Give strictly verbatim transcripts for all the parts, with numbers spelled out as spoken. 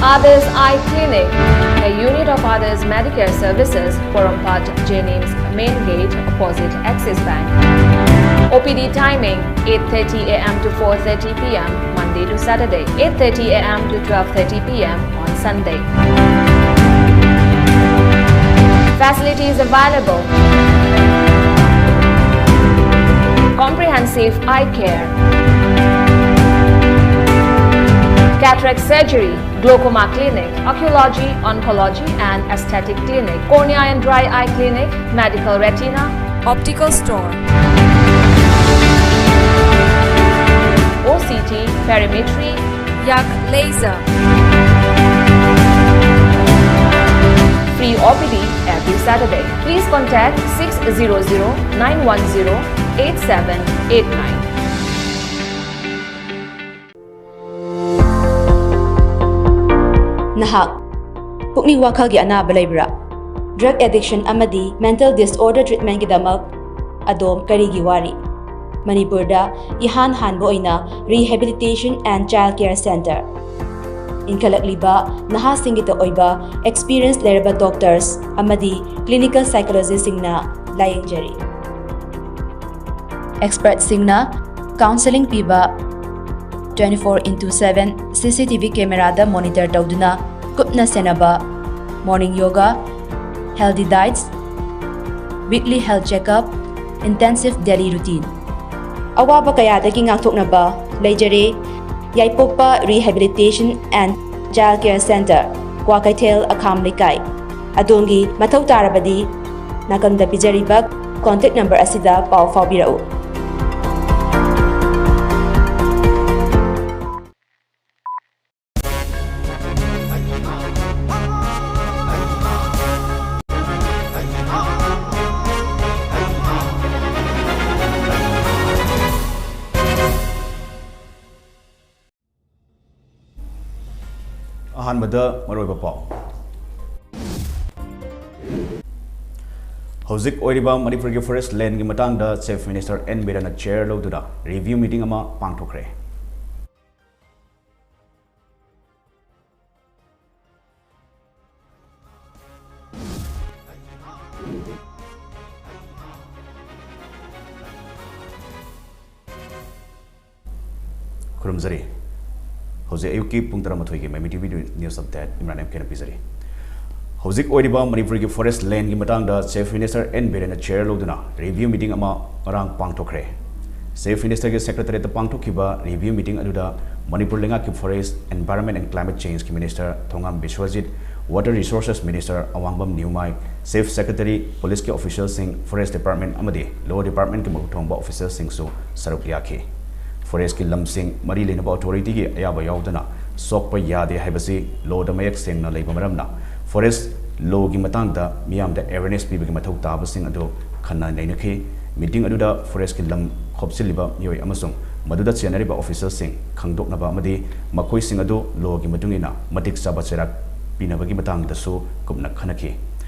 Others Eye Clinic, a unit of Others Medicare Services, Porompat, Jennings Main Gate, opposite Axis Bank. O P D timing, eight thirty a m to four thirty p m, Monday to Saturday, eight thirty a m to twelve thirty p m on Sunday. Facilities available: comprehensive eye care, cataract surgery, glaucoma clinic, oncology, oncology and aesthetic clinic, cornea and dry eye clinic, medical retina, optical store, O C T, perimetry, yak laser. Free O P D every Saturday. Please contact six zero zero nine one zero eight seven eight nine. ꯅꯍꯥꯛ ꯄꯨꯛꯅꯤꯡ ꯋꯥꯈꯜꯒꯤ ꯑꯅꯥꯕ ꯂꯩꯕ꯭ꯔꯥ? Drug addiction ꯑꯃꯗꯤ mental disorder treatmentꯒꯤꯗꯃꯛ ꯑꯗꯣꯝ ꯀꯔꯤꯒꯤ ꯋꯥꯔꯤ? ꯃꯅꯤꯄꯨꯔꯗ ꯏꯍꯥꯟ ꯍꯥꯟꯕ ꯑꯣꯏꯅ Rehabilitation and Child Care Center ꯏꯟꯈꯠꯂꯛꯂꯤꯕ ꯅꯍꯥꯁꯤꯡꯒꯤꯇ ꯑꯣꯏꯕ experience ꯂꯩꯔꯕ doctors ꯑꯃꯗꯤ clinical psychologistꯁꯤꯡꯅ ꯂꯥꯌꯦꯡꯖꯔꯤ꯫ Expertꯁꯤꯡꯅ counselling ꯄꯤꯕ, twenty four into seven C C T V cameraꯗ monitor ꯇꯧꯗꯨꯅ ꯀꯨꯞꯅ ꯁꯦꯟꯅꯕ, morning yoga, healthy diets, weekly health checkup, intensive daily routine꯫ ꯑꯋꯥꯕ ꯀꯌꯥꯗꯒꯤ ꯉꯥꯛꯊꯣꯛꯅꯕ ꯂꯩꯖꯔꯦ ꯌꯥꯏꯄꯣꯛꯄ Rehabilitation and Child Care Center, Kwakeithel, ꯑꯈꯥꯝ ꯂꯩꯀꯥꯏ꯫ ꯑꯗꯣꯝꯒꯤ ꯃꯊꯧ ꯇꯥꯔꯕꯗꯤ ꯅꯥꯀꯟꯗ ꯄꯤꯖꯔꯤꯕ contact number ꯑꯁꯤꯗ ꯄꯥꯎ ꯐꯥꯎꯕꯤꯔꯛꯎ꯫ ꯑꯍꯥꯟꯕꯗ ꯃꯔꯨꯑꯣꯏꯕ ꯄꯥꯎ꯫ ꯍꯧꯖꯤꯛ ꯑꯣꯏꯔꯤꯕ ꯃꯅꯤꯄꯨꯔꯒꯤ forest landꯒꯤ ꯃꯇꯥꯡꯗ Chief Minister N ꯕꯤꯔꯦꯟꯅ chair ꯂꯧꯗꯨꯅ review meeting ꯑꯃ ꯄꯥꯡꯊꯣꯛꯈ꯭ꯔꯦ꯫ ꯈꯨꯔꯨꯝꯖꯔꯤ꯫ ꯍꯧꯖꯤꯛ ꯑꯌꯨꯛꯀꯤ ꯄꯨꯡ ꯇꯔꯥꯃꯥꯊꯣꯏꯒꯤ ꯃꯃꯤ TV news update Imran M ꯀꯦꯅ ꯄꯤꯖꯔꯤ꯫ ꯍꯧꯖꯤꯛ ꯑꯣꯏꯔꯤꯕ ꯃꯅꯤꯄꯨꯔꯒꯤ ꯐꯣꯔꯦꯁ ꯂꯦꯟꯒꯤ ꯃꯇꯥꯡꯗ ꯆꯤꯐ ꯃꯤꯅꯤꯁꯇꯔ ꯑꯦꯟ ꯕꯤꯔꯦꯟꯅ ꯆꯦꯌꯔ ꯂꯧꯗꯨꯅ ꯔꯤꯚ꯭ꯌꯨ ꯃꯤꯇꯤꯡ ꯑꯃ ꯉꯔꯥꯡ ꯄꯥꯡꯊꯣꯛꯈ꯭ꯔꯦ꯫ ꯆꯤꯐ ꯃꯤꯅꯤꯁꯇꯔꯒꯤ ꯁꯦꯀ꯭ꯔꯦꯇꯔꯤꯌꯦꯠꯇ ꯄꯥꯡꯊꯣꯛꯈꯤꯕ ꯔꯤꯚ꯭ꯌꯨ ꯃꯤꯇꯤꯡ ꯑꯗꯨꯗ ꯃꯅꯤꯄꯨꯔ ꯂꯩꯉꯥꯛꯀꯤ ꯐꯣꯔꯦꯁ, ꯑꯦꯟꯚꯥꯏꯔꯟꯃꯦꯟ ꯑꯦꯟ ꯀ꯭ꯂꯥꯏꯃꯦꯠ ꯆꯦꯟꯖꯀꯤ minister Thongam Biswajit, water resources minister Awangbam Newmai, chief secretary, ꯄꯨꯂꯤꯁꯀꯤ ꯑꯣꯐꯤꯁꯤꯌꯦꯜꯁꯤꯡ, ꯐꯣꯔꯦꯁ ꯗꯤꯄꯥꯔꯠꯃꯦꯟ ꯑꯃꯗꯤ ꯂꯣ ꯗꯤꯄꯥꯔꯠꯃꯦꯟꯒꯤ ꯃꯀꯣꯛ ꯊꯣꯡꯕ ꯑꯣꯐꯤꯁꯤꯌꯦꯜꯁꯤꯡꯁꯨ ꯁꯔꯨꯛ ꯌꯥꯈꯤ꯫ ꯐꯣꯔꯦꯁꯀꯤ ꯂꯝꯁꯤꯡ ꯃꯔꯤ ꯂꯩꯅꯕ ꯑꯣꯊꯣꯔꯤꯇꯤꯒꯤ ꯑꯌꯥꯕ ꯌꯥꯎꯗꯅ ꯁꯣꯛꯄ ꯌꯥꯗꯦ ꯍꯥꯏꯕꯁꯤ ꯂꯣꯗ ꯃꯌꯦꯛ ꯁꯦꯡꯅ ꯂꯩꯕ ꯃꯔꯝꯅ ꯐꯣꯔꯦꯁ ꯂꯣꯒꯤ ꯃꯇꯥꯡꯗ ꯃꯤꯌꯥꯝꯗ ꯑꯦꯋꯦꯔꯅꯦꯁ ꯄꯤꯕꯒꯤ ꯃꯊꯧ ꯇꯥꯕꯁꯤꯡ ꯑꯗꯨ ꯈꯟꯅ ꯅꯩꯅꯈꯤ꯫ ꯃꯤꯇꯤꯡ ꯑꯗꯨꯗ ꯐꯣꯔꯦꯁꯀꯤ ꯂꯝ ꯈꯣꯞꯆꯤꯜꯂꯤꯕ ꯃꯤꯑꯣꯏ ꯑꯃꯁꯨꯡ ꯃꯗꯨꯗ ꯆꯦꯟꯅꯔꯤꯕ ꯑꯣꯐꯤꯁꯤꯌꯦꯜꯁꯤꯡ ꯈꯪꯗꯣꯛꯅꯕ ꯑꯃꯗꯤ ꯃꯈꯣꯏꯁꯤꯡ ꯑꯗꯨ ꯂꯣꯒꯤ ꯃꯇꯨꯡ ꯏꯟꯅ ꯃꯇꯤꯛ ꯆꯥꯕ ꯆꯩꯔꯥꯛ ꯄꯤꯅꯕꯒꯤ ꯃꯇꯥꯡꯗꯁꯨ ꯀꯨꯞꯅ ꯈꯟꯅꯈꯤ꯫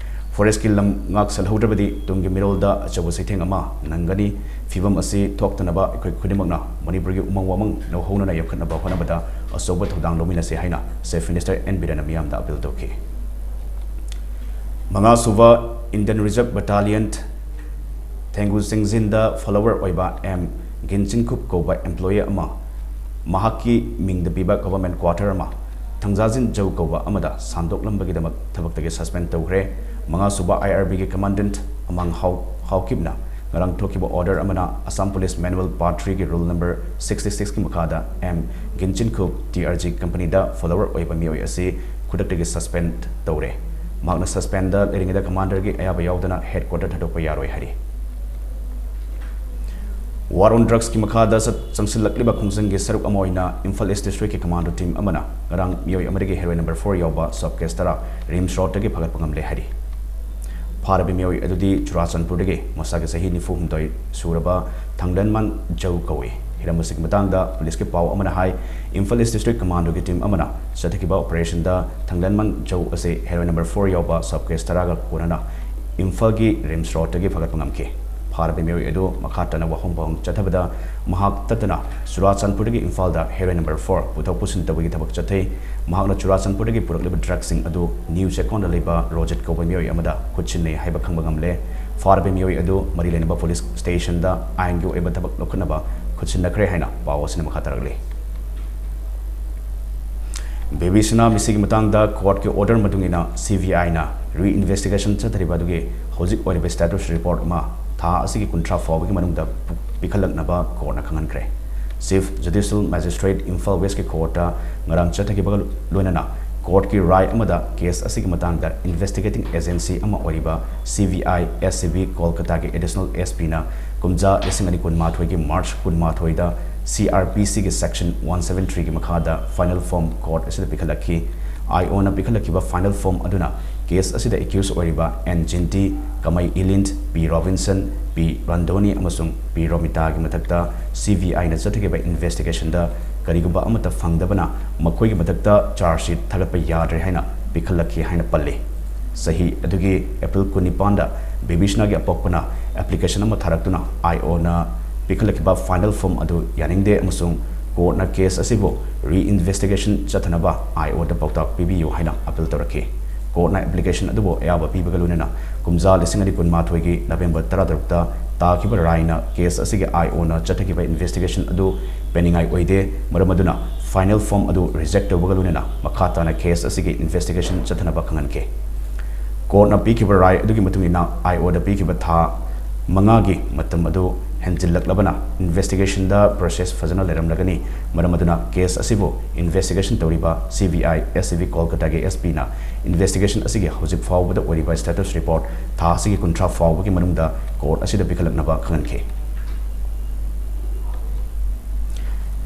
ꯐꯣꯔꯦꯁꯀꯤ ꯂꯝ ꯉꯥꯛ ꯁꯦꯜꯍꯧꯗ꯭ꯔꯕꯗꯤ ꯇꯨꯡꯒꯤ ꯃꯤꯔꯣꯜꯗ ꯑꯆꯧꯕ ꯆꯩꯊꯦꯡ ꯑꯃ ꯅꯪꯒꯅꯤ꯫ ꯐꯤꯚꯝ ꯑꯁꯤ ꯊꯣꯛꯇꯅꯕ ꯑꯩꯈꯣꯏ ꯈꯨꯗꯤꯡꯃꯛꯅ ꯃꯅꯤꯄꯨꯔꯒꯤ ꯎꯃꯪ ꯋꯥꯃꯪ ꯂꯧꯍꯧꯅꯅ ꯌꯣꯛꯈꯠꯅꯕ ꯍꯣꯠꯅꯕꯗ ꯑꯆꯧꯕ ꯊꯧꯗꯥꯡ ꯂꯧꯃꯤꯟꯅꯁꯤ ꯍꯥꯏꯅ ꯆꯤꯐ ꯃꯤꯅꯤꯁꯇꯔ ꯑꯦꯟ ꯕꯤꯔꯦꯟꯅ ꯃꯤꯌꯥꯝꯗ ꯑꯄꯤꯜ ꯇꯧꯈꯤ꯫ ꯃꯉꯥꯁꯨꯕ ꯏꯟꯗꯤꯌꯟ ꯔꯤꯖꯔꯚ ꯕꯠꯇꯥꯂꯤꯌꯟ ꯊꯦꯡꯒꯨ ꯆꯤꯡꯖꯤꯟꯗ ꯐꯣꯂꯣꯋꯔ ꯑꯣꯏꯕ ꯑꯦꯝ ꯒꯤꯟꯆꯤꯟꯈꯨꯞ ꯀꯧꯕ ꯑꯦꯝꯄ꯭ꯂꯣꯌꯤ ꯑꯃ ꯃꯍꯥꯛꯀꯤ ꯃꯤꯡꯗ ꯄꯤꯕ ꯒꯚꯔꯟꯃꯦꯟꯠ ꯀ꯭ꯋꯥꯇꯔ ꯑꯃ ꯊꯪꯖꯥꯖꯤꯟ ꯖꯧ ꯀꯧꯕ ꯑꯃꯗ ꯁꯥꯟꯗꯣꯛꯂꯝꯕꯒꯤꯗꯃꯛ ꯊꯕꯛꯇꯒꯤ ꯁꯁꯄꯦꯟ ꯇꯧꯈ꯭ꯔꯦ꯫ ꯃꯉꯥꯁꯨꯕ ꯑꯥꯏ ꯑꯥꯔ ꯕꯤꯒꯤ ꯀꯃꯥꯟꯗꯦꯟꯠ ꯑꯃꯥꯡ ꯍꯥꯎ ꯍꯥꯎꯀꯤꯞꯅ ꯉꯔꯥꯡ ꯊꯣꯛꯈꯤꯕ ꯑꯣꯔꯗꯔ ꯑꯃꯅ ꯑꯁꯥꯝ ꯄꯨꯂꯤꯁ ꯃꯦꯅꯨꯋꯦꯜ ꯄꯥꯔꯠ ꯊ꯭ꯔꯤꯒꯤ ꯔꯨꯜ ꯅꯝꯕꯔ ꯁꯤꯛꯁꯇꯤ ꯁꯤꯛꯁꯀꯤ ꯃꯈꯥꯗ M Ginchinkhup T R G ꯀꯝꯄꯅꯤꯗ ꯐꯣꯂꯣꯋꯔ ꯑꯣꯏꯕ ꯃꯤꯑꯣꯏ ꯑꯁꯤ ꯈꯨꯗꯛꯇꯒꯤ ꯁꯁꯄꯦꯟ ꯇꯧꯔꯦ꯫ ꯃꯍꯥꯛꯅ ꯁꯁꯄꯦꯟꯗ ꯂꯩꯔꯤꯉꯩꯗ ꯀꯃꯥꯟꯗꯔꯒꯤ ꯑꯌꯥꯕ ꯌꯥꯎꯗꯅ ꯍꯦꯗꯀ꯭ꯋꯥꯇꯔ ꯊꯥꯗꯣꯛꯄ ꯌꯥꯔꯣꯏ ꯍꯥꯏꯔꯤ꯫ ꯋꯥꯔ ꯑꯣꯟ ꯗ꯭ꯔꯒꯁꯀꯤ ꯃꯈꯥꯗ ꯆꯠ-, ꯆꯪꯁꯤꯜꯂꯛꯂꯤꯕ ꯈꯣꯡꯖꯪꯒꯤ ꯁꯔꯨꯛ ꯑꯃ ꯑꯣꯏꯅ ꯏꯝꯐꯥꯜ ꯏꯁ ꯗꯤꯁꯇ꯭ꯔꯤꯛꯀꯤ ꯀꯃꯥꯟꯗꯣ ꯇꯤꯝ ꯑꯃꯅ ꯉꯔꯥꯡ ꯃꯤꯑꯣꯏ ꯑꯃꯗꯒꯤ ꯍꯦꯔꯣꯏꯟ ꯅꯝꯕꯔ ꯐꯣꯔ ꯌꯥꯎꯕ ꯁꯣꯞ ꯀꯦꯁ ꯇꯔꯥ ꯔꯤꯝꯁ ꯔꯣꯗꯇꯒꯤ ꯐꯥꯒꯠꯄ ꯉꯝꯂꯦ ꯍꯥꯏꯔꯤ꯫ ꯐꯥꯔꯕ ꯃꯤꯑꯣꯏ ꯑꯗꯨꯗꯤ ꯆꯨꯔꯥꯆꯥꯟꯄꯨꯔꯗꯒꯤ ꯃꯁꯥꯒꯤ ꯆꯍꯤ ꯅꯤꯐꯨ ꯍꯨꯝꯗꯣꯏ ꯁꯨꯔꯕ ꯊꯥꯡꯗꯟꯃꯥꯟ ꯖꯧ ꯀꯧꯏ꯫ ꯍꯤꯔꯝ ꯑꯁꯤꯒꯤ ꯃꯇꯥꯡꯗ ꯄꯨꯂꯤꯁꯀꯤ ꯄꯥꯎ ꯑꯃꯅ ꯍꯥꯏ, ꯏꯝꯐꯥꯜ ꯏꯁ ꯗꯤꯁꯇ꯭ꯔꯤꯛ ꯀꯃꯥꯟꯗꯣꯒꯤ ꯇꯤꯝ ꯑꯃꯅ ꯆꯠꯊꯈꯤꯕ ꯑꯣꯄꯔꯦꯁꯟꯗ ꯊꯥꯡꯗꯟꯃꯥꯟ ꯖꯧ ꯑꯁꯤ ꯍꯦꯔꯣꯏꯟ ꯅꯝꯕꯔ ꯐꯣꯔ ꯌꯥꯎꯕ ꯁꯣꯞ ꯀꯦꯁ ꯇꯔꯥꯒ ꯀꯣꯟꯅꯅ ꯏꯝꯐꯥꯜꯒꯤ ꯔꯤꯝꯁ ꯔꯣꯗꯇꯒꯤ ꯐꯒꯠꯄ ꯉꯝꯈꯤ꯫ ꯐꯥꯔꯕ ꯃꯤꯑꯣꯏ ꯑꯗꯨ ꯃꯈꯥ ꯇꯥꯅ ꯋꯥꯍꯪ ꯄꯥꯎꯍꯪ ꯆꯠꯊꯕꯗ ꯃꯍꯥꯛ ꯇꯠꯇꯅ ꯆꯨꯔꯥꯆꯥꯟꯄꯨꯔꯗꯒꯤ ꯏꯝꯐꯥꯜꯗ ꯍꯦꯔꯣꯏꯟ ꯅꯝꯕꯔ ꯐꯣꯔ ꯄꯨꯊꯣꯛ ꯄꯨꯁꯤꯟ ꯇꯧꯕꯒꯤ ꯊꯕꯛ ꯆꯠꯊꯩ꯫ ꯃꯍꯥꯛꯅ ꯆꯨꯔꯥꯆꯥꯟꯄꯨꯔꯗꯒꯤ ꯄꯨꯔꯛꯂꯤꯕ ꯗ꯭ꯔꯒꯁꯤꯡ ꯑꯗꯨ ꯅ꯭ꯌꯨ ꯆꯦꯛꯀꯣꯟꯗ ꯂꯩꯕ ꯔꯣꯖꯦꯠ ꯀꯧꯕ ꯃꯤꯑꯣꯏ ꯑꯃꯗ ꯈꯨꯠꯁꯤꯟꯅꯩ ꯍꯥꯏꯕ ꯈꯪꯕ ꯉꯝꯂꯦ꯫ ꯐꯥꯔꯕ ꯃꯤꯑꯣꯏ ꯑꯗꯨ ꯃꯔꯤ ꯂꯩꯅꯕ ꯄꯨꯂꯤꯁ ꯁ꯭ꯇꯦꯁꯟꯗ ꯑꯥꯏꯟꯒꯤ ꯑꯣꯏꯕ ꯊꯕꯛ ꯂꯧꯈꯠꯅꯕ ꯈꯨꯠꯁꯤꯟꯅꯈ꯭ꯔꯦ ꯍꯥꯏꯅ ꯄꯥꯎ ꯑꯁꯤꯅ ꯃꯈꯥ ꯇꯥꯔꯛꯂꯤ꯫ ꯕꯦꯕꯤꯁꯅꯥ ꯃꯤꯁꯤꯒꯤ ꯃꯇꯥꯡꯗ ꯀꯣꯔꯠꯀꯤ ꯑꯣꯔꯗꯔ ꯃꯇꯨꯡ ꯏꯟꯅ ꯁꯤ ꯕꯤ ꯑꯥꯏꯅ ꯔꯤꯏꯟꯚꯦꯁꯇꯤꯒꯦꯁꯟ ꯆꯠꯊꯔꯤꯕ ꯑꯗꯨꯒꯤ ꯍꯧꯖꯤꯛ ꯑꯣꯏꯔꯤꯕ ꯁ꯭ꯇꯦꯇꯁ ꯔꯤꯄꯣꯔꯠ ꯑꯃ ꯊꯥ ꯑꯁꯤꯒꯤ ꯀꯨꯟꯊ꯭ꯔꯥ ꯐꯥꯎꯕꯒꯤ ꯃꯅꯨꯡꯗ ꯄꯤꯈꯠꯂꯛꯅꯕ ꯀꯣꯔꯠꯅ ꯈꯪꯍꯟꯈ꯭ꯔꯦ꯫ ꯆꯤꯐ ꯖꯨꯗꯤꯁꯤꯌꯦꯜ ꯃꯦꯖꯤꯁꯇ꯭ꯔꯦꯠ ꯏꯝꯐꯥꯜ ꯋꯦꯁꯀꯤ ꯀꯣꯔꯠꯇ ꯉꯔꯥꯡ ꯆꯠꯊꯈꯤꯕꯒ ꯂꯣꯏꯅꯅ ꯀꯣꯔꯠꯀꯤ ꯔꯥꯏ ꯑꯃꯗ ꯀꯦꯁ ꯑꯁꯤꯒꯤ ꯃꯇꯥꯡꯗ ꯏꯟꯚꯦꯁꯇꯤꯒꯦꯇꯤꯡ ꯑꯦꯖꯦꯟꯁꯤ ꯑꯃ ꯑꯣꯏꯔꯤꯕ ꯁꯤ ꯕꯤ ꯑꯥꯏ ꯑꯦꯁ ꯁꯤ ꯕꯤ ꯀꯣꯜꯀꯇꯥꯒꯤ ꯑꯦꯗꯤꯁꯅꯦꯜ ꯑꯦꯁ ꯄꯤꯅ ꯀꯨꯝꯖꯥ ꯂꯤꯁꯤꯡ ꯑꯅꯤ ꯀꯨꯟꯃꯥꯊꯣꯏꯒꯤ ꯃꯥꯔꯆ ꯀꯨꯟꯃꯥꯊꯣꯏꯗ ꯁꯤ ꯑꯥꯔ ꯄꯤ ꯁꯤꯒꯤ ꯁꯦꯛꯁꯟ ꯋꯥꯟ ꯁꯕꯦꯟ ꯊ꯭ꯔꯤꯒꯤ ꯃꯈꯥꯗ ꯐꯥꯏꯅꯦꯜ ꯐꯣꯝ ꯀꯣꯔꯠ ꯑꯁꯤꯗ ꯄꯤꯈꯠꯂꯛꯈꯤ꯫ ꯑꯥꯏ ꯑꯣꯅ ꯄꯤꯈꯠꯂꯛꯈꯤꯕ ꯐꯥꯏꯅꯦꯜ ꯐꯣꯝ ꯑꯗꯨꯅ ꯀꯦꯁ ꯑꯁꯤꯗ ꯑꯦꯀ꯭ꯌꯨꯁ ꯑꯣꯏꯔꯤꯕ ꯑꯦꯟ ꯖꯤꯟꯇꯤ, ꯀꯃꯩ ꯏꯂꯤꯟ, ꯄꯤ ꯔꯣꯕꯤꯟꯁꯟ, ꯄꯤ ꯔꯟꯗꯣꯅꯤ ꯑꯃꯁꯨꯡ ꯄꯤ ꯔꯣꯃꯤꯇꯥꯒꯤ ꯃꯊꯛꯇ ꯁꯤ ꯕꯤ ꯑꯥꯏꯅ ꯆꯠꯊꯈꯤꯕ ꯏꯟꯚꯦꯁꯇꯤꯒꯦꯁꯟꯗ ꯀꯔꯤꯒꯨꯝꯕ ꯑꯃꯠꯇ ꯐꯪꯗꯕꯅ ꯃꯈꯣꯏꯒꯤ ꯃꯊꯛꯇ ꯆꯥꯔꯖ ꯁꯤꯠ ꯊꯥꯒꯠꯄ ꯌꯥꯗ꯭ꯔꯦ ꯍꯥꯏꯅ ꯄꯤꯈꯠꯂꯛꯈꯤ ꯍꯥꯏꯅ ꯄꯜꯂꯤ꯫ ꯆꯍꯤ ꯑꯗꯨꯒꯤ ꯑꯦꯄ꯭ꯔꯤꯜ ꯀꯨꯟꯅꯤꯄꯥꯟꯗ ꯕꯦꯕꯤꯁꯅꯥꯒꯤ ꯑꯄꯣꯛꯄꯅ ꯑꯦꯄ꯭ꯂꯤꯀꯦꯁꯟ ꯑꯃ ꯊꯥꯔꯛꯇꯨꯅ ꯑꯥꯏ ꯑꯣꯅ ꯄꯤꯈꯠꯂꯛꯈꯤꯕ ꯐꯥꯏꯅꯦꯜ ꯐꯣꯝ ꯑꯗꯨ ꯌꯥꯅꯤꯡꯗꯦ ꯑꯃꯁꯨꯡ ꯀꯣꯔꯠꯅ ꯀꯦꯁ ꯑꯁꯤꯕꯨ ꯔꯤꯏꯟꯚꯦꯁꯇꯤꯒꯦꯁꯟ ꯆꯠꯊꯅꯕ ꯑꯥꯏ ꯑꯣꯗ ꯄꯥꯎꯇꯥꯛ ꯄꯤꯕꯤꯌꯨ ꯍꯥꯏꯅ ꯑꯄꯤꯜ ꯇꯧꯔꯛꯈꯤ꯫ ꯀꯣꯔꯠꯅ ꯑꯦꯄ꯭ꯂꯤꯀꯦꯁꯟ ꯑꯗꯨꯕꯨ ꯑꯌꯥꯕ ꯄꯤꯕꯒ ꯂꯣꯏꯅꯅ ꯀꯨꯝꯖꯥ ꯂꯤꯁꯤꯡ ꯑꯅꯤ ꯀꯨꯟꯃꯥꯊꯣꯏꯒꯤ ꯅꯕꯦꯝꯕꯔ ꯇꯔꯥꯇꯔꯨꯛꯇ ꯇꯥꯈꯤꯕ ꯔꯥꯏꯅ ꯀꯦꯁ ꯑꯁꯤꯒꯤ ꯑꯥꯏ ꯑꯣꯅ ꯆꯠꯊꯈꯤꯕ ꯏꯟꯚꯦꯁꯇꯤꯒꯦꯁꯟ ꯑꯗꯨ ꯄꯦꯟꯅꯤꯡꯉꯥꯏ ꯑꯣꯏꯗꯦ, ꯃꯔꯝ ꯑꯗꯨꯅ ꯐꯥꯏꯅꯦꯜ ꯐꯣꯝ ꯑꯗꯨ ꯔꯤꯖꯦꯛ ꯇꯧꯕꯒ ꯂꯣꯏꯅꯅ ꯃꯈꯥ ꯇꯥꯅ ꯀꯦꯁ ꯑꯁꯤꯒꯤ ꯏꯟꯚꯦꯁꯇꯤꯒꯦꯁꯟ ꯆꯠꯊꯅꯕ ꯈꯪꯍꯟꯈꯤ꯫ ꯀꯣꯔꯠꯅ ꯄꯤꯈꯤꯕ ꯔꯥꯏ ꯑꯗꯨꯒꯤ ꯃꯇꯨꯡ ꯏꯟꯅ ꯑꯥꯏ ꯑꯣꯗ ꯄꯤꯈꯤꯕ ꯊꯥ ꯃꯉꯥꯒꯤ ꯃꯇꯝ ꯑꯗꯨ ꯍꯦꯟꯖꯤꯜꯂꯛꯂꯕꯅ ꯏꯟꯚꯦꯁꯇꯤꯒꯦꯁꯟꯗ ꯄ꯭ꯔꯣꯁꯦꯁ ꯐꯖꯅ ꯂꯩꯔꯝꯂꯒꯅꯤ, ꯃꯔꯝ ꯑꯗꯨꯅ ꯀꯦꯁ ꯑꯁꯤꯕꯨ ꯏꯟꯚꯦꯁꯇꯤꯒꯦꯁꯟ ꯇꯧꯔꯤꯕ ꯁꯤ ꯕꯤ ꯑꯥꯏ ꯑꯦꯁ ꯁꯤ ꯕꯤ ꯀꯣꯜꯀꯇꯥꯒꯤ ꯑꯦꯁ ꯄꯤꯅ ꯏꯟꯚꯦꯁꯇꯤꯒꯦꯁꯟ ꯑꯁꯤꯒꯤ ꯍꯧꯖꯤꯛ ꯐꯥꯎꯕꯗ ꯑꯣꯏꯔꯤꯕ ꯁ꯭ꯇꯦꯇꯁ ꯔꯤꯄꯣꯔꯠ ꯊꯥ ꯑꯁꯤꯒꯤ ꯀꯨꯟꯊ꯭ꯔꯥ ꯐꯥꯎꯕꯒꯤ ꯃꯅꯨꯡꯗ ꯀꯣꯔꯠ ꯑꯁꯤꯗ ꯄꯤꯈꯠꯂꯛꯅꯕ ꯈꯪꯍꯟꯈꯤ꯫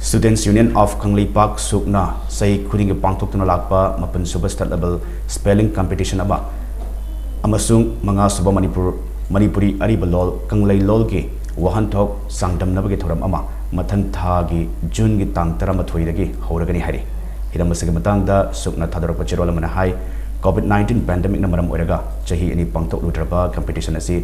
Students Union of ꯀꯪꯂꯩꯄꯥꯛ, ꯁꯨꯛꯅ ꯆꯍꯤ ꯈꯨꯗꯤꯡꯒꯤ ꯄꯥꯡꯊꯣꯛꯇꯨꯅ ꯂꯥꯛꯄ ꯃꯥꯄꯟ ꯁꯨꯕ state level spelling competition ꯑꯃ ꯑꯃꯁꯨꯡ ꯃꯉꯥ ꯁꯨꯕ ꯃꯅꯤꯄꯨꯔ, ꯃꯅꯤꯄꯨꯔꯤ ꯑꯔꯤꯕ ꯂꯣꯜ, ꯀꯪꯂꯩ ꯂꯣꯜꯒꯤ ꯋꯥꯍꯟꯊꯣꯛ ꯆꯥꯡꯗꯝꯅꯕꯒꯤ ꯊꯧꯔꯝ ꯑꯃ ꯃꯊꯪ ꯊꯥꯒꯤ ꯖꯨꯟꯒꯤ ꯇꯥꯡ ꯇꯔꯥꯃꯥꯊꯣꯏꯗꯒꯤ ꯍꯧꯔꯒꯅꯤ ꯍꯥꯏꯔꯤ꯫ ꯍꯤꯔꯝ ꯑꯁꯤꯒꯤ ꯃꯇꯥꯡꯗ ꯁꯨꯛꯅ ꯊꯥꯗꯣꯔꯛꯄ ꯆꯦꯔꯣꯜ ꯑꯃꯅ ꯍꯥꯏ, COVID nineteen pandemic ꯅ ꯃꯔꯝ ꯑꯣꯏꯔꯒ ꯆꯍꯤ ꯑꯅꯤ ꯄꯥꯡꯊꯣꯛꯂꯨꯗ꯭ꯔꯕ competition ꯑꯁꯤ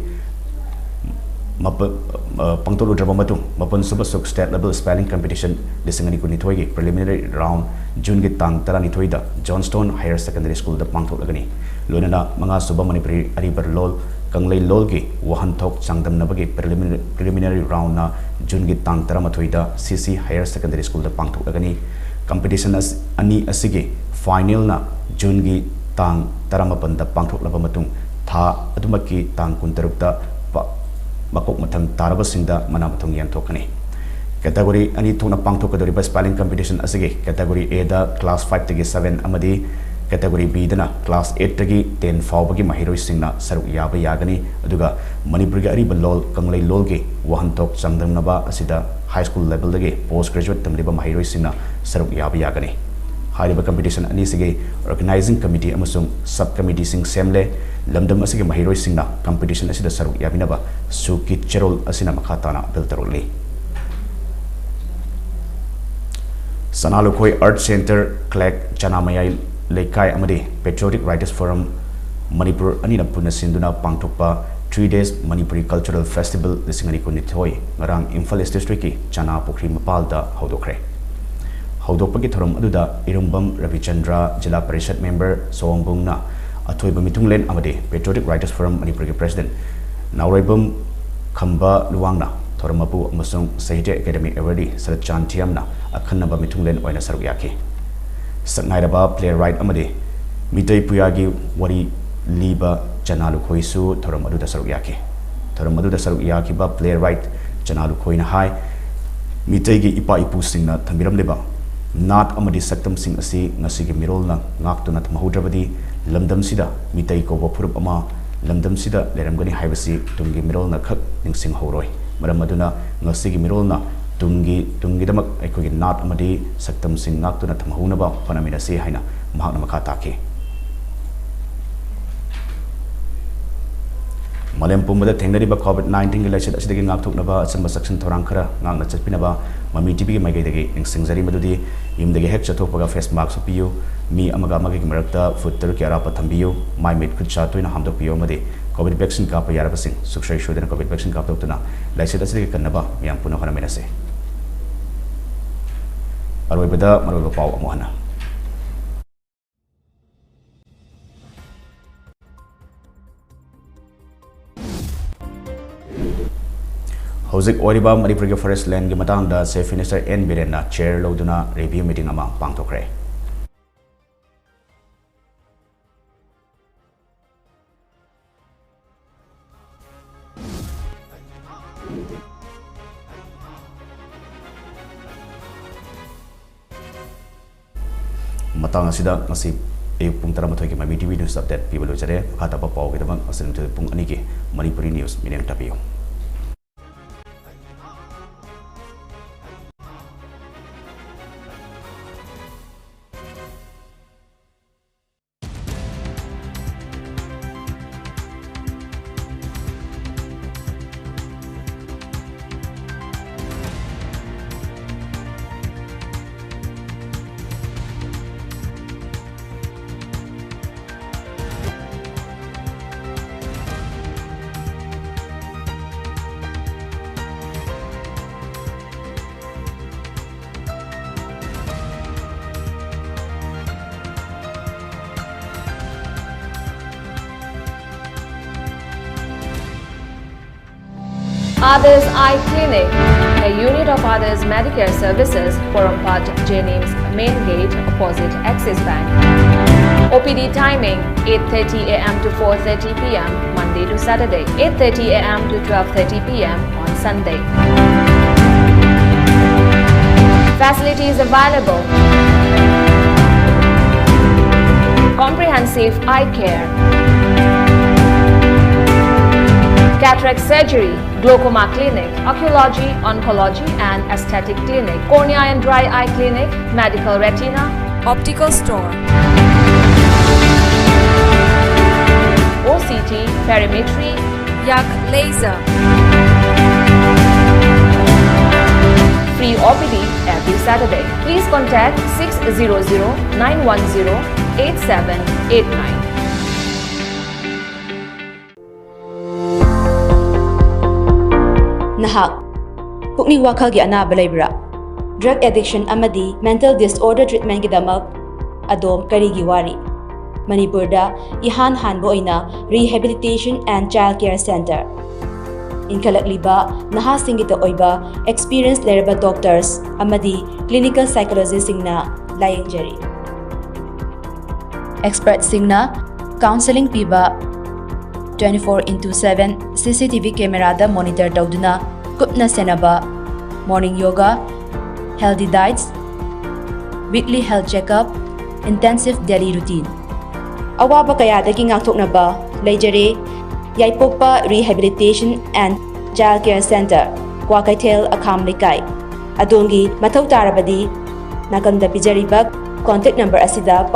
ꯃꯄ-, ꯑ, ꯄꯥꯡꯊꯣꯛꯂꯨꯗ꯭ꯔꯕ ꯃꯇꯨꯡ, ꯃꯥꯄꯟ ꯁꯨꯕ ꯁꯨꯛ state level spelling competition ꯂꯤꯁꯤꯡ ꯑꯅꯤ ꯀꯨꯟꯅꯤꯊꯣꯏꯒꯤ preliminary round ꯖꯨꯟꯒꯤ ꯇꯥꯡ ꯇꯔꯥꯅꯤꯊꯣꯏꯗ Johnstone Higher Secondary School ꯗ ꯄꯥꯡꯊꯣꯛꯂꯒꯅꯤ꯫ ꯂꯣꯏꯅꯅ ꯃꯉꯥ ꯁꯨꯕ ꯃꯅꯤꯄꯨꯔꯤ ꯑꯔꯤꯕ ꯂꯣꯜ, ꯀꯪꯂꯩ ꯂꯣꯜꯒꯤ ꯋꯥꯍꯟꯊꯣꯛ ꯆꯥꯡꯗꯝꯅꯕꯒꯤ preliminary, preliminary round ꯅ ꯖꯨꯟꯒꯤ ꯇꯥꯡ ꯇꯔꯥꯃꯥꯊꯣꯏꯗ C C Higher Secondary School ꯗ ꯄꯥꯡꯊꯣꯛꯂꯒꯅꯤ꯫ Competition ꯑꯅꯤ ꯑꯁꯤꯒꯤ finalꯅ Juneꯒꯤ ꯇꯥꯡ ꯇꯔꯥꯃꯥꯄꯟꯗ ꯄꯥꯡꯊꯣꯛꯂꯕ ꯃꯇꯨꯡ, ꯊꯥ ꯑꯗꯨꯃꯛꯀꯤ ꯇꯥꯡ ꯀꯨꯟꯇꯔꯨꯛꯇ ꯃꯀꯣꯛ ꯃꯊꯪ ꯇꯥꯔꯕꯁꯤꯡꯗ ꯃꯅꯥ ꯃꯊꯨꯝ ꯌꯦꯟꯊꯣꯛꯀꯅꯤ꯫ Category ꯑꯅꯤ ꯊꯣꯛꯅ ꯄꯥꯡꯊꯣꯛꯀꯗꯧꯔꯤꯕ spelling competition ꯑꯁꯤꯒꯤ Category Aꯗ class fiveꯇꯒꯤ seven ꯑꯃꯗꯤ Category Bꯗꯅ class eightꯇꯒꯤ ten ꯐꯥꯎꯕꯒꯤ ꯃꯍꯩꯔꯣꯏꯁꯤꯡꯅ ꯁꯔꯨꯛ ꯌꯥꯕ ꯌꯥꯒꯅꯤ꯫ ꯑꯗꯨꯒ ꯃꯅꯤꯄꯨꯔꯒꯤ ꯑꯔꯤꯕ ꯂꯣꯜ, ꯀꯪꯂꯩ ꯂꯣꯜꯒꯤ ꯋꯥꯍꯟꯊꯣꯛ ꯆꯥꯡꯗꯝꯅꯕ ꯑꯁꯤꯗ high school levelꯗꯒꯤ post graduate ꯇꯝꯂꯤꯕ ꯃꯍꯩꯔꯣꯏꯁꯤꯡꯅ ꯁꯔꯨꯛ ꯌꯥꯕ ꯌꯥꯒꯅꯤ꯫ ꯍꯥꯏꯔꯤꯕ competition ꯑꯅꯤꯁꯤꯒꯤ organizing committee ꯑꯃꯁꯨꯡ sub committeeꯁꯤꯡ ꯁꯦꯝꯂꯦ꯫ ꯂꯝꯗꯝ ꯑꯁꯤꯒꯤ ꯃꯍꯩꯔꯣꯏꯁꯤꯡꯅ competition ꯑꯁꯤꯗ ꯁꯔꯨꯛ ꯌꯥꯕꯤꯅꯕ ꯁꯨꯛꯀꯤ ꯆꯦꯔꯣꯜ ꯑꯁꯤꯅ ꯃꯈꯥ ꯇꯥꯅ appeal ꯇꯧꯔꯛꯂꯤ꯫ ꯆꯅꯥ ꯂꯨꯈꯣꯏ Earth Centre, ꯀ꯭ꯂꯦꯛ, ꯆꯅꯥ ꯃꯌꯥꯏ ꯂꯩꯀꯥꯏ ꯑꯃꯗꯤ Patriotic Writers Forum ꯃꯅꯤꯄꯨꯔ ꯑꯅꯤꯅ ꯄꯨꯟꯅ ꯁꯤꯟꯗꯨꯅ ꯄꯥꯡꯊꯣꯛꯄ Three Days Manipuri Cultural Festival ꯂꯤꯁꯤꯡ ꯑꯅꯤ ꯀꯨꯟꯅꯤꯊꯣꯏ ꯉꯔꯥꯡ ꯏꯝꯐꯥꯜ East Districtꯀꯤ ꯆꯅꯥ ꯄꯨꯈ꯭ꯔꯤ ꯃꯄꯥꯜꯗ ꯍꯧꯗꯣꯛꯈ꯭ꯔꯦ꯫ ꯍꯧꯗꯣꯛꯄꯒꯤ ꯊꯧꯔꯝ ꯑꯗꯨꯗ ꯏꯔꯨꯝꯕꯝ ꯔꯕꯤꯆꯟꯗ꯭ꯔ, ꯖꯤꯂꯥ ꯄꯔꯤꯁꯠ ꯃꯦꯝꯕꯔ ꯁꯣꯝꯕꯨꯡꯅ, ꯑꯊꯣꯏꯕ ꯃꯤꯊꯨꯡꯂꯦꯟ ꯑꯃꯗꯤ Patriotic Writers Forum ꯃꯅꯤꯄꯨꯔꯒꯤ ꯄ꯭ꯔꯦꯁꯤꯗꯦꯟꯠ ꯅꯥꯎꯔꯩꯕꯝ ꯈꯝꯕ ꯂꯨꯋꯥꯡꯅ ꯊꯧꯔꯝ ꯃꯄꯨ ꯑꯃꯁꯨꯡ ꯁꯥꯍꯤꯇ꯭ꯌ ꯑꯦꯀꯥꯗꯦꯃꯤ ꯑꯦꯋꯥꯔꯗꯤ ꯁꯔꯠꯆꯥꯟ ꯊꯤꯌꯝꯅ ꯑꯈꯟꯅꯕ ꯃꯤꯊꯨꯡꯂꯦꯟ ꯑꯣꯏꯅ ꯁꯔꯨꯛ ꯌꯥꯈꯤ꯫ ꯁꯛꯅꯥꯏꯔꯕ playwright ꯑꯃꯗꯤ ꯃꯤꯇꯩ ꯄꯨꯌꯥꯒꯤ ꯋꯥꯔꯤ ꯂꯤꯕ ꯆꯅꯥ ꯂꯨꯈꯣꯏꯁꯨ ꯊꯧꯔꯝ ꯑꯗꯨꯗ ꯁꯔꯨꯛ ꯌꯥꯈꯤ꯫ ꯊꯧꯔꯝ ꯑꯗꯨꯗ ꯁꯔꯨꯛ ꯌꯥꯈꯤꯕ playwright ꯆꯅꯥ ꯂꯨꯈꯣꯏꯅ ꯍꯥꯏ, ꯃꯤꯇꯩꯒꯤ ꯏꯄꯥ ꯏꯄꯨꯁꯤꯡꯅ ꯊꯝꯕꯤꯔꯝꯂꯤꯕ ꯅꯥꯠ ꯑꯃꯗꯤ ꯁꯛꯇꯝꯁꯤꯡ ꯑꯁꯤ ꯉꯁꯤꯒꯤ ꯃꯤꯔꯣꯜꯅ ꯉꯥꯛꯇꯨꯅ ꯊꯝꯍꯧꯗ꯭ꯔꯕꯗꯤ ꯂꯝꯗꯝꯁꯤꯗ ꯃꯤꯇꯩ ꯀꯧꯕ ꯐꯨꯔꯨꯞ ꯑꯃ ꯂꯝꯗꯝꯁꯤꯗ ꯂꯩꯔꯝꯒꯅꯤ ꯍꯥꯏꯕꯁꯤ ꯇꯨꯡꯒꯤ ꯃꯤꯔꯣꯜꯅ ꯈꯛ ꯅꯤꯡꯁꯤꯡꯍꯧꯔꯣꯏ꯫ ꯃꯔꯝ ꯑꯗꯨꯅ ꯉꯁꯤꯒꯤ ꯃꯤꯔꯣꯜꯅ ꯇꯨꯡꯒꯤ, ꯇꯨꯡꯒꯤꯗꯃꯛ ꯑꯩꯈꯣꯏꯒꯤ ꯅꯥꯠ ꯑꯃꯗꯤ ꯁꯛꯇꯝꯁꯤꯡ ꯉꯥꯛꯇꯨꯅ ꯊꯝꯍꯧꯅꯕ ꯍꯣꯠꯅꯃꯤꯟꯅꯁꯤ ꯍꯥꯏꯅ ꯃꯍꯥꯛꯅ ꯃꯈꯥ ꯇꯥꯈꯤ꯫ ꯃꯥꯂꯦꯝ ꯄꯨꯝꯕꯗ ꯊꯦꯡꯅꯔꯤꯕ COVID nineteenꯒꯤ ꯂꯥꯏꯆꯠ ꯑꯁꯤꯗꯒꯤ ꯉꯥꯛꯊꯣꯛꯅꯕ ꯑꯆꯝꯕ ꯆꯦꯛꯁꯤꯟ ꯊꯧꯔꯥꯡ ꯈꯔ ꯉꯥꯛꯅ ꯆꯠꯄꯤꯅꯕ ꯃꯃꯤ TVꯒꯤ ꯃꯥꯏꯀꯩꯗꯒꯤ ꯅꯤꯡꯁꯤꯡꯖꯔꯤ, ꯃꯗꯨꯗꯤ ꯌꯨꯝꯗꯒꯤ ꯍꯦꯛ ꯆꯠꯊꯣꯛꯄꯒ face mask ꯎꯞꯄꯤꯌꯨ, ꯃꯤ ꯑꯃꯒ ꯑꯃꯒꯒꯤ ꯃꯔꯛꯇ foot ꯇꯔꯨꯛꯀꯤ ꯑꯔꯥꯞꯄ ꯊꯝꯕꯤꯌꯨ, ꯃꯥꯏ ꯃꯤꯠ ꯈꯨꯠ ꯁꯥ ꯇꯣꯏꯅ ꯍꯥꯝꯗꯣꯛꯄꯤꯌꯨ ꯑꯃꯗꯤ COVID vaccine ꯀꯥꯞꯄ ꯌꯥꯔꯕꯁꯤꯡ ꯁꯨꯡꯁꯣꯏ ꯁꯣꯏꯗꯅ COVID vaccine ꯀꯥꯞꯊꯣꯛꯇꯨꯅ ꯂꯥꯏꯆꯠ ꯑꯁꯤꯗꯒꯤ ꯀꯟꯅꯕ ꯃꯤꯌꯥꯝ ꯄꯨꯟꯅ ꯍꯣꯠꯅꯃꯤꯟꯅꯁꯤ꯫ ꯑꯔꯣꯏꯕꯗ ꯃꯔꯨꯑꯣꯏꯕ ꯄꯥꯎ ꯑꯃꯨꯛ ꯍꯟꯅ꯫ ꯍꯧꯖꯤꯛ ꯑꯣꯏꯔꯤꯕ ꯃꯅꯤꯄꯨꯔꯒꯤ forest landꯒꯤ ꯃꯇꯥꯡꯗ Chief Minister N ꯕꯤꯔꯦꯟꯅ chair ꯂꯧꯗꯨꯅ review meeting ꯑꯃ ꯄꯥꯡꯊꯣꯛꯈ꯭ꯔꯦ꯫ ꯃꯇꯥꯡ ꯑꯁꯤꯗ ꯉꯁꯤ ꯑꯌꯨꯛ ꯄꯨꯡ ꯇꯔꯥꯃꯥꯊꯣꯏꯒꯤ ꯃꯃꯤ ꯇꯤꯚꯤ news update ꯄꯤꯕ ꯂꯣꯏꯖꯔꯦ꯫ ꯃꯈꯥ ꯇꯥꯕ ꯄꯥꯎꯒꯤꯗꯃꯛ ꯉꯁꯤ ꯅꯨꯡꯊꯤꯜ ꯄꯨꯡ ꯑꯅꯤꯒꯤ ꯃꯅꯤꯄꯨꯔꯤ news ꯃꯤꯠꯌꯦꯡ ꯇꯥꯕꯤꯌꯨ꯫ Others Eye Clinic, a unit of Others Medicare Services, Porompat, Jennings Main Gate, opposite Axis Bank. O P D timing, eight thirty a m to four thirty p m, Monday to Saturday, eight thirty a m to twelve thirty p m on Sunday. Facilities available: comprehensive eye care, cataract surgery, glaucoma clinic, oncology, oncology and aesthetic clinic, cornea and dry eye clinic, medical retina, optical store, O C T, perimetry, yak laser. Free O P D every Saturday. Please contact six zero zero nine one zero eight seven eight nine. ꯅꯍꯥꯛ ꯄꯨꯛꯅꯤꯡ ꯋꯥꯈꯜꯒꯤ ꯑꯅꯥꯕ ꯂꯩꯕ꯭ꯔꯥ? Drug addiction ꯑꯃꯗꯤ mental disorder treatmentꯒꯤꯗꯃꯛ ꯑꯗꯣꯝ ꯀꯔꯤꯒꯤ ꯋꯥꯔꯤ? ꯃꯅꯤꯄꯨꯔꯗ ꯏꯍꯥꯟ ꯍꯥꯟꯕ ꯑꯣꯏꯅ Rehabilitation and Child Care Center, ꯂꯤꯡꯈꯠꯂꯛꯂꯤꯕ ꯅꯍꯥꯁꯤꯡꯒꯤꯗ ꯑꯣꯏꯕ experience ꯂꯩꯔꯕ doctors ꯑꯃꯗꯤ clinical psychologistꯁꯤꯡꯅ ꯂꯥꯌꯦꯡꯖꯔꯤ꯫ Expertꯁꯤꯡꯅ counselling ꯄꯤꯕ, twenty four into seven CCTV cameraꯗ monitor ꯇꯧꯗꯨꯅ ꯀꯨꯞꯅ ꯁꯦꯟꯅꯕ, morning yoga, healthy diets, weekly health checkup, intensive daily routine꯫ ꯑꯋꯥꯕ ꯀꯌꯥꯗꯒꯤ ꯉꯥꯛꯊꯣꯛꯅꯕ ꯂꯩꯖꯔꯦ ꯌꯥꯏꯄꯣꯛꯄ Rehabilitation and Child Care Centre, Kwakeithel ꯑꯈꯥꯝ ꯂꯩꯀꯥꯏ꯫ ꯑꯗꯣꯝꯒꯤ ꯃꯊꯧ ꯇꯥꯔꯕꯗꯤ ꯅꯥꯀꯟꯗ ꯄꯤꯖꯔꯤꯕ contact number ꯑꯁꯤꯗ